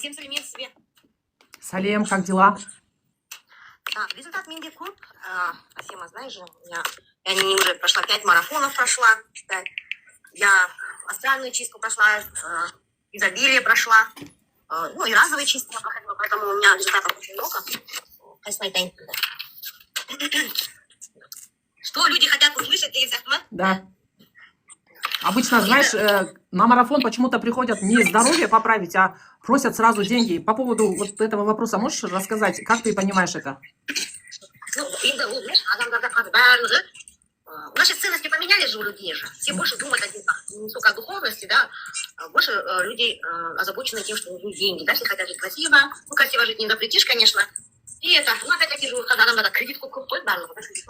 Әсем, сәлеметсіз бе? Сәлем, как дела? Так, результат менде көп. Асема, знаешь же, я не уже прошла, пять марафонов прошла. Да. Я астральную чистку прошла, изобилие прошла. Ну и разовые чистки я проходила, поэтому у меня результатов очень много. Қайсысын айтайын? Что люди хотят услышать деген сияқты ма? Да. Обычно, знаешь, на марафон почему-то приходят не здоровье поправить, а просят сразу деньги. По поводу вот этого вопроса можешь рассказать, как ты понимаешь это? Ну, енді ол, знаешь, адамдарда қазір барлығы, наши ценности поменялись же у людей же. Все больше думают о деньгах. Не столько о духовности, да, а больше людей озабочены тем, что нужны деньги, да, все хотят жить красиво. Ну, красиво жить не запретишь, конечно. И это, ну, опять-таки же, қазір адамдарда кредит көп көп қой барлығы, да, кредит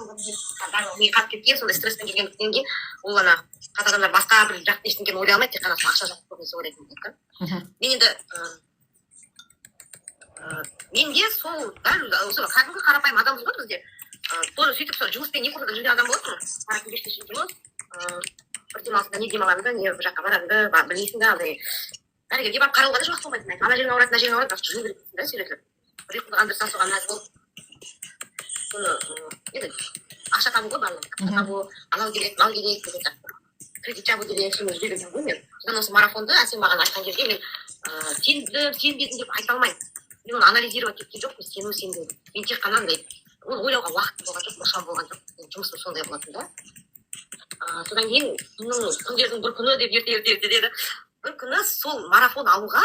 барлығы ми қатып кеткен, сондай стресспен жүргендіктен кейін ол ана қазір адамдар басқа бір жақты ештеңені ойлай алмайды, тек қана сол ақша жақты көбінесе ойлайтын болады да. Мен енді менде сол дәл осы кәдімгі қарапайым адамбыз ғой бізде. Тоже сөйтіп сол жұмыспен екі ортада жүрген адам болатынмын. Сағат 5-те шейін жұмыс, бір демалысында не демаламын да, не бір жаққа барамын да, білмейсің да, андай дәрігерге барып қарауға да уақыт болмайтын. Ана жерің ауырады, мына жерің ауырады, бірақ жүре бересің да сүйретіліп. Бір ұйқыңды қандырсаң, соған мәз болып, соны енді ақша табу ғой барлығы, ақша табу, анау керек, мынау керек деген сияқты, кредит жабу керек, сонымен жүре берген ғой мен. Содан осы марафонды Әсем маған айтқан кезде мен сендім, сенбедім деп айта алмаймын. Мен оны анализировать еткен жоқпын, сену, сенбеу. Мен тек қана андай оны ойлауға уақытым болған жоқ, мұршам болған жоқ. Менің жұмысым сондай болатын да. Содан кейін күннің, күндердің бір күні деп ерте, ерте, ерте деді, бір күні сол марафон алуға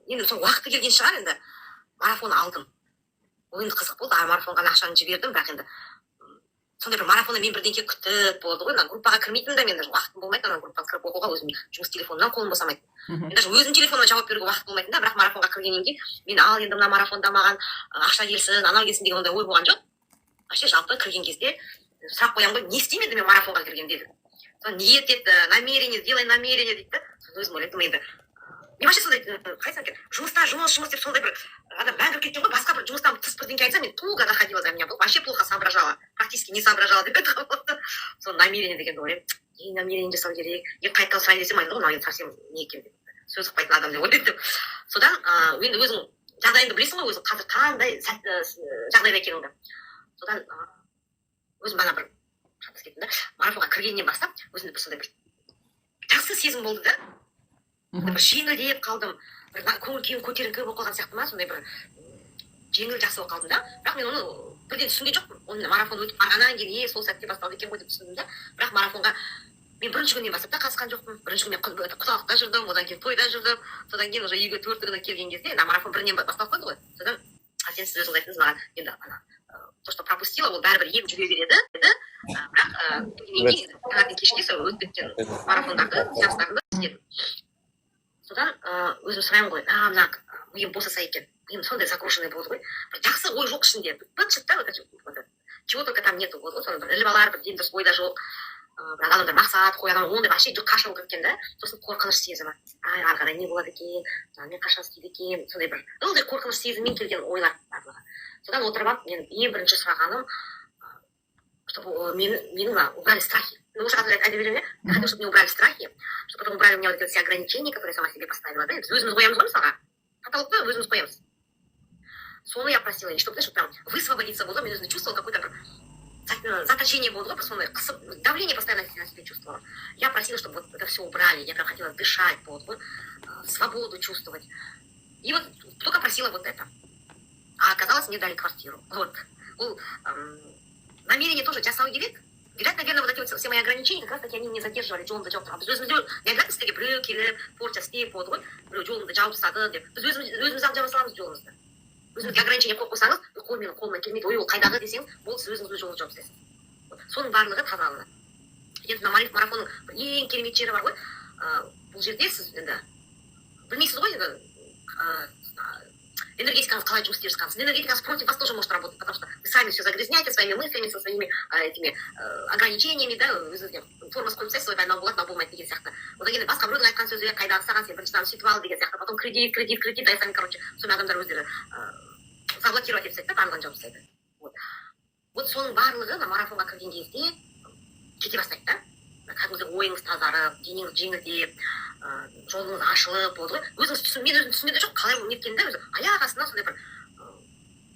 енді сол уақыты келген шығар, енді марафон алдым. Ол енді қызық болды. А марафонға ақшаны жібердім, бірақ енді сондай бір марафонда мен бірдеңке күтіп болды ғой. Ана группаға кірмейтінмін да, мен даже уақытым болмайтын ана группаға кіріп оқуға, өзім жұмыс телефонымнан қолым босамайтын. Мен даже өзімнің телефоныма жауап беруге уақыт болмайтын да. Бірақ марафонға кіргеннен кейін мен ал енді мына марафонда маған ақша келсін, анау келсін деген ондай ой болған жоқ вообще. Жалпы кірген кезде сұрақ қоямын ғой: не істеймін енді мен марафонға кіргенде деп. Соны ниет ет, намерение, сделай намерение дейді да. Соны өзім ойлайтынмын енді. Мен вообще сондай, қалай айтсам екен, жұмыста жұмыс, жұмыс деп сондай бір адам мәңгіріп кеткен ғой. Басқа бір жұмыстан тыс бірдеңке айтса, мен туго доходила до меня, вообще плохо соображала, практически не соображала деп айтуға болады. Сол намерение дегенді ойлаймын: не намерение жасау керек? Енді қайтадан сұрайын десем, айтады ғой, мынау енді совсем не екен деп, сөз ұқпайтын адам деп ойлайды деп. Содан енді өзің жағдайыңды білесің ғой, өзің қазір қандай сәт, жағдайда екеніңді. Содан өзім ана бір шатасып кеттім да. Марафонға кіргеннен бастап өзімде бір сондай бір жақсы сезім болды да. Бір жеңілдеп қалдым, бір көңіл күйім көтеріңкі болып қалған сияқты ма, сондай бір жеңіл, жақсы болып қалдым да. Бірақ мен оны бірден түсінген жоқпын. Оны марафон өтіп барғаннан кейін, е, сол сәтте басталды екен ғой деп түсіндім да. Бірақ марафонға мен бірінші күннен бастап та қатысқан жоқпын. Бірінші күні мен құдалықта жүрдім, одан кейін тойда жүрдім, содан кейін уже үйге төрті күні келген кезде ана марафон бірінен басталып қойды ғой. Содан сен, сіз өзіңіз айттыңыз маған енді ана то, что пропустила, ол бәрібір ем жүре береді деді. Бірақ келгеннен кейін таңертең кешке сол өтіп кеткен марафондарды, сеанстарды істедім. Содан өзім сұраймын ғой: а мына миым босаса екен, миым сондай загруженный болды ғой, бір жақсы ой жоқ ішінде, быт шыт та, вот чего только там нету болды ғой. Соны бір іліп алар бір дұрыс ой да жоқ. Бірақ адамдар мақсат қойған, ондай вообще жоқ, қаша болып кеткен да. Сосын қорқыныш сезімі: ай, ары қарай не болады екен, мына мен қашан істейді екенмін? Сондай бір ылғи қорқыныш сезіммен келген ойлар барлығы. Содан отырып алып мен ең бірінші сұрағаным, чтобы менің мына убрали страхи. Ну, уже қазір айта беремін, иә. Я хотела, чтобы мне убрали страхи, чтобы потом убрали у меня вот эти все ограничения, которые я сама себе поставила, да. Біз өзіміз қоямыз ғой, мысалға, потолокты өзіміз қоямыз. Соны я просила, и чтобы, знаешь, вот прям высвободиться болды. Мен өзімді чувствовала, какой-то бір заточение болды ғой, бір сондай қысып, давление постоянно на себе чувствовала. Я просила, чтобы вот это все убрали. Я прям хотела дышать болды ғой, свободу чувствовать. И вот только просила вот это, а оказалось, мне дали квартиру. Вот ол намерение тоже жасау керек. Видать, наверное, вот эти вот все мои ограничения, как раз таки они меня задерживали, жолымды жауып тұрған. Біз өзімізде не обязательно сіздерге біреу келіп порча істеп болды ғой, біреу жолымды жауып тастады деп. Біз өзіміз, өзіміз ақ жаба саламыз жолымызды. Өзіңізге ограничение қойып қойсаңыз: қой, менің қолымнан келмейді, ой, ол қайдағы десеңіз болды, сіз өзіңіз өз жолыңызды жауып тастайсыз. Вот. Соның барлығы тазаланады. Енді мына марафонның бір ең керемет жері бар ғой. Бұл жерде сіз енді білмейсіз ғой енді энергетикаңыз қалай жұмыс істеп жатқанын. Сіздің энергетикаңыз против вас тоже может работать, потому что вы сами все загрязняете своими мыслями, со своими этими ограничениями да. Өзіңізге тормоз қойып тастайсыз: ойбай, мынау болады, мынау болмайды деген сияқты. Одан кейін басқа біреудің айтқан сөзі: қайдағы саған, сен бірінші мынаны сөйтіп ал деген сияқты. Потом кредит, кредит, кредит, да, сами, короче, сонымен адамдар өздері заблокировать етіп тастайды да, барлығын жауып тастайды. Вот соның барлығы мына марафонға кірген кезде кете бастайды да. Кәдімгідей ойыңыз тазарып, денеңіз жеңілдеп. Жолыңыз ашылып болды ғой. Өзіңіз түсін, мен өзім түсінген де жоқ, қалай неткенін да. Өзі аяқ астынан сондай бір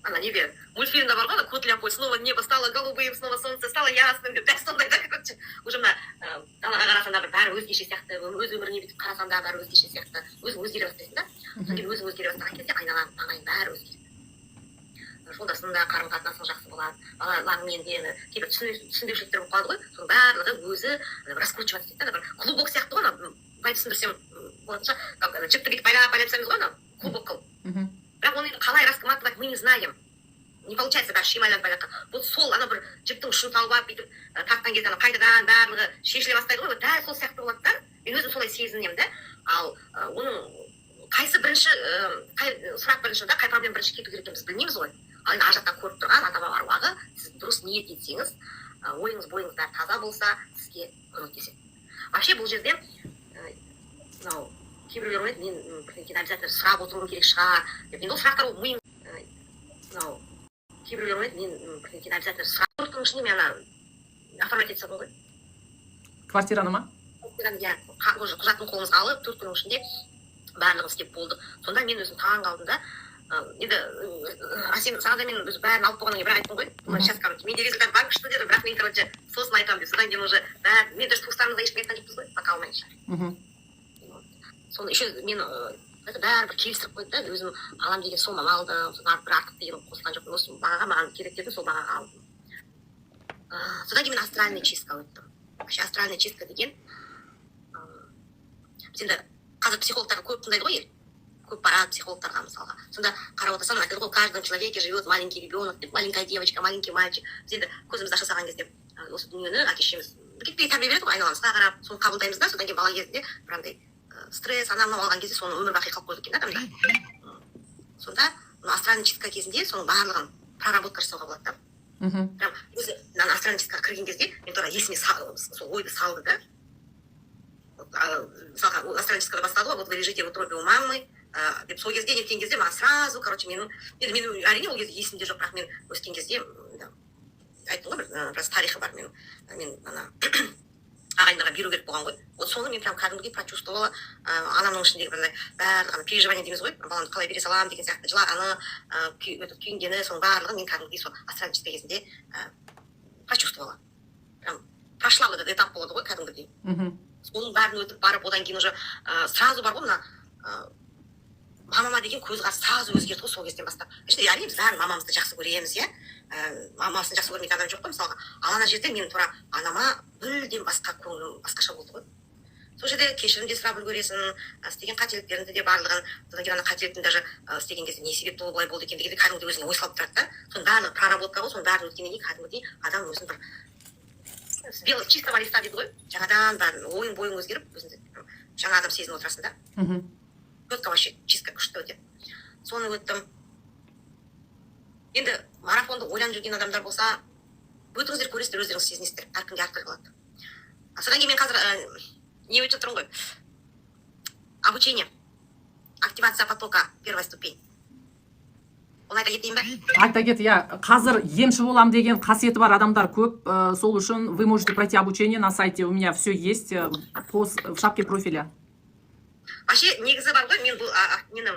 ана неде, мультфильмде бар ғой, ана кот Леопольд: «Снова небо стало голубым, снова солнце стало ясным» деп. Дәл сондай да. Короче, уже мына далаға қарасаң да, бір бәрі өзгеше сияқты, өз өміріңе бүйтіп қарасаң да, бәрі өзгеше сияқты. Өзің өзгере бастайсың да. Содан кейін өзің өзгере бастаған кезде айналаң, маңайың бәрі өзгереді. Жолдасың да, қарым қатынасың жақсы болады, балаларыңмен де. Ана кейбір түсінбеушіліктер болып қалады ғой, соның барлығы өзі ана бір раскручиваться етеді да. Ана бір клубок сияқты ғой. Ана былай түсіндірсем болатын шығар, как ана жіпті бүйтіп байлап байлап тастаймыз ғой, ана клубок қылып. Бірақ оны енді қалай разматывать, мы не знаем, не получается, бәрі шимайланып байланған. Вот сол ана бір жіптің ұшын тауып алып, бүйтіп тартқан кезде ана қайтадан барлығы шешіле бастайды ғой. Вот дәл сол сияқты болады да, мен өзім солай сезінемін да. Ал оның қайсы бірінші, қай сұрақ бірінші да, қай проблема бірінші кету керек екенін біз білмейміз ғой. Ал енді ар жақтан көріп тұрған ата баба аруағы, сіз дұрыс ниет етсеңіз, ойыңыз бойыңыз бәрі таза болса, сізге көмектеседі. Вообще бұл жерде мынау кейбіреулер ойлайды, мен бірдеңкені обязательно сұрап отыруым керек шығар деп. Енді ол сұрақтар, ол миым. Мынау кейбіреулер ойлайды, мен бірдеңкені обязательно сұрап. 4 күннің ішінде мен ана оформлять ете салдым ғой. Квартираны ма? Иә, уже құжатын қолымызға алып, 4 күннің ішінде барлығын істеп болдық. Сонда мен өзім таң қалдым да. Енді Әсем, саған да мен өзі бәрін алып болғаннан кейін бірақ айттым ғой. Сейчас, короче, менде результат бар, күшті дедім, бірақ мен, короче, сосын айтамын деп. Содан кейін уже бәрі, мен даже туыстарымызға ешкімге айтқан жоқпыз ғой, пока алмайынша. Соны еще мен это бәрі бір келістіріп қойды да. Өзім алам деген соманы алдым, содан бір артық деген қосылған жоқпын. Осы бағаға маған керек дедім, сол бағаға алдым. Содан кейін мен астральный чистка өттім. Вообще астральный чистка деген біз енді қазір психологтарға көп тыңдайды ғой ел, көп барады психологтарға мысалға. Сонда қарап отырсам, айтады ғой: «В каждом человеке живет маленький ребенок» деп, маленькая девочка, маленький мальчик. Біз енді көзімізді аша салған кезде осы дүниені әке шешеміз кетпей тәрбие береді ғой, айналамызға қарап соны қабылдаймыз да. Содан кейін бала кезінде бір андай стресс, анау мынау алған кезде, соны өмір бақи қалып қояды екен да адамда. Сонда мына астральный чистка кезінде соның барлығын проработка жасауға болады да. Прям өзі мына астральный чисткаға кірген кезде мен тура есіме сол ойды салды да. Вот, мысалға, ол астральный чисткада басталды ғой: «Вот вы лежите в утробе у мамы» деп. Сол кезде неткен кезде маған сразу, короче, менің енді мен, әрине, ол кезде есімде жоқ, бірақ мен өскен кезде айттым ғой, бір біраз тарихы бар. Мен ана ағайындарға беру керек болған ғой. Вот соны мен прям кәдімгідей прочувствовала. Анамның ішіндегі бір андай барлық ана переживание дейміз ғой, баламды қалай бере саламын деген сияқты, жылағаны, этот күйінгені, соның барлығын мен кәдімгідей сол астральный чистка кезінде прочувствовала, прям прошла вот этот этап болады ғой кәдімгідей. Соның бәрін өтіп барып, одан кейін уже сразу бар ғой, мына мамама деген көзқарас сразу өзгерді ғой сол кезден бастап. Ішінде, әрине, біз бәрін мамамызды жақсы көреміз, иә, мамасын жақсы көрмейтін адам жоқ қой мысалға. Ал ана жерде мен тура анама мүлдем басқа, көңілім басқаша болды ғой. Сол жерде кешірім де сұрап үлгересің, істеген қателіктеріңді де барлығын. Содан кейін ана қателіктің даже істеген кезде не себепті ол бұлай болды екен дегенде, кәдімгідей өзіңе ой салып тұрады да. Соның барлығы проработка ғой. Соның бәрін өткеннен кейін кәдімгідей адам өзін бір с белого чистого листа дейді ғой, жаңадан бәрін, ойың бойың өзгеріп, өзіңді жаңа адам сезініп отырасың да. Четко, вообще чистка күшті өтеді. Соны өттім. Енді марафонды ойланып жүрген адамдар болса, өтіңіздер, көресіздер, өздеріңіз сезінесіздер, әркімге әртүрлі болады. А содан кейін мен қазір не өтіп тұрмын ғой, обучение «Активация потока, первая ступень». Оны айта кетейін ба? Айта кет, иә. Қазір емші болам деген қасиеті бар адамдар көп. Сол үшін вы можете пройти обучение на сайте, у меня все есть в шапке профиля. Вообще негізі бар ғой, мен бұл нені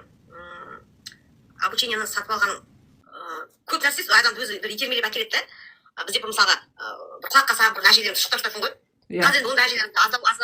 обучениені сатып алған. Көп нәрсе сол адамды өзі бір итермелеп әкеледі да. Бізде бір мысалға бір құлаққа салып, бір әжелеріміз шықтап жататын ғой. Қазір енді ондай әжелер аздап аз